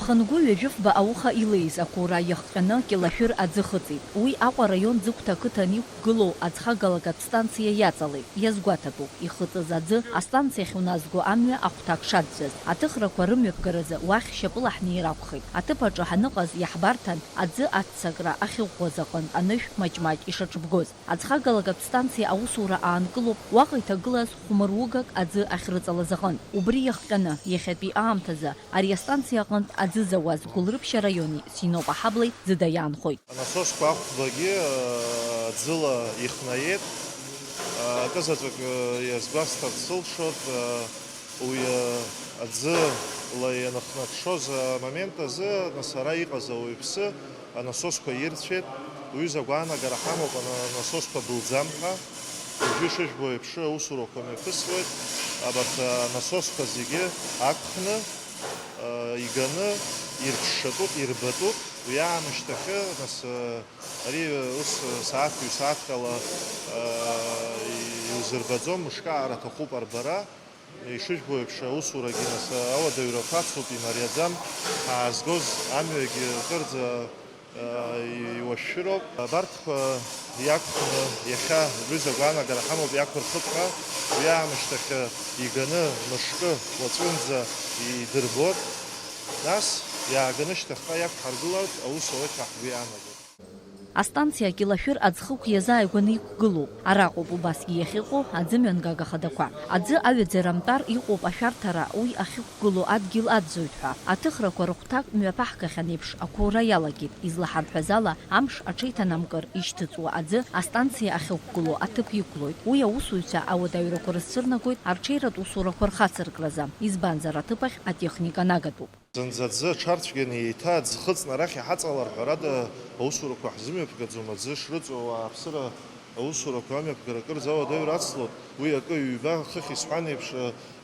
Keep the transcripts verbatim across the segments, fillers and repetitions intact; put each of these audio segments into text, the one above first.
Хынгәы ҩажәифба ауха илеиз ақәура иахҟьаны Кьылашәыр аӡы хыҵит. Уи Аҟәа араион Ӡыгәҭа ақыҭан иқәгылоу аӡхагалак астанциа иаҵалеит. Иазгәаҭатәуп, ихыҵыз аӡы астанциахь уназго амҩа ахәҭак шаӡәӡәаз. Аҭыхрақәа рымҩаԥгаразы уахь шьапыла ҳнеир акәхеит. Аҭыԥ аҿы ҳаныҟаз иаҳбарҭан аӡы аццакра ахьыӷәӷәаз аҟынтә анышә маҷ-маҷ ишаҿыбгоз. Аӡхагалак астанциа аусура аанкылоуп уаҟа иҭагылаз хәмарыгак аӡы ахьрыҵалаз аҟынтә. Убри иахҟьаны, иахьатәи аамҭазы ари астанциа аҟынтә аӡы зауаз Гәылрыԥшь араиони Синоп аҳаблеи ӡыда иаанхоит. Анасосқәа ахәбагьы, э, аӡыла ихнаиеит. Э, акызаҵәык, э, иазгәасҭарц сылшоит, э, уи, э, аӡыла ианыхнаҽҽоз амомент азы, нас ара иҟаз ауаҩԥсы анасосқәа ирцәеит. Уҩыза агәаанагара ҳамоуп, ана-, анасосқәа былӡам ҳәа. Уажәы ишыжәбо еиԥш, аусурақәа мҩаԥысуеит. Абарҭ анасосқәа зегьы ақәхны, э, иганы, ирҽҽатәуп, ирбатәуп. Уи аамышьҭахьы, нас, э, ари, э, ус, э, сааҭ, ҩ-сааҭк ала, э, иузырбаӡом, мышкы аара аҭахуп арбара. Ишыжәбо еиԥш, аусурагьы, нас, ауадаҩрақәа ацуп, имариаӡам. Ҳаазгоз амҩагьы кырӡа, э, иуашәшәыроуп. Абарҭқәа иақәхны, иахьа рҩыза агәаанагара ҳамоуп, иақәырхып ҳәа, уи аамышьҭахь иганы мышкы уаҵәынӡа идырбот. Нас, иааганы шьҭахьҟа иақәҳаргылартә аус ауеит ҳәа ҳгәы иаанагоит. Астанциа Кьылашәыр аӡхықә иазааигәаны иқәгылоуп. Араҟоуп убасгьы иахьыҟоу аӡымҩангага хадақәа. Аӡы аҩаӡара амтәар иҟоуп ашәарҭара, уи ахьықәгылоу адгьыл аӡәӡәоит ҳәа. Аҭыхрақәа рыхәҭак мҩаԥаҳгахьан еиԥш, ақәура иалагеит. Излаҳарҳәаз ала, амш аҽеиҭанамкыр ишьҭыҵуа аӡы астанциа ахьықәгылоу аҭыԥ иқәлоит. Уи аусуҩцәа ауадаҩрақәа рызцәырнагоит арҽеиратә усурақәа рхацыркразы, избанзар аҭыԥ ахь атехника нагатәуп. Зынӡа аӡы аҽарцәгьаны еиҭа аӡы хыҵны арахь иҳаҵалар, ҳәарада, аусурақәа ҳзымҩаԥгаӡом, аӡы шрыҵоу ауааԥсыра аусурақәа амҩаԥгара акырӡа ауадаҩра ацлоит, уи акы ҩба хыхь исҳәан еиԥш,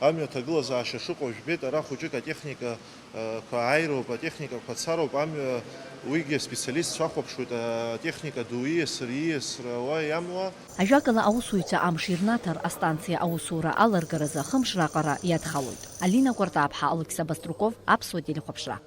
амҩа аҭагылазаашьа шыҟоу жәбеит, ара хәыҷык атехника, ы, қәа ааироуп, атехникақәа цароуп, амҩа уигьы аспециалистцәа ахәаԥшуеит, атехника ду ииасыр, ииасра уа иамуа. Ажәакала, аусуҩцәа амш ирнаҭар, астанциа аусура аларгаразы хымш раҟара иадхалоит. Алина Кәартаԥҳа, Алықьса Баструков, Аԥсуа телехәаԥшра.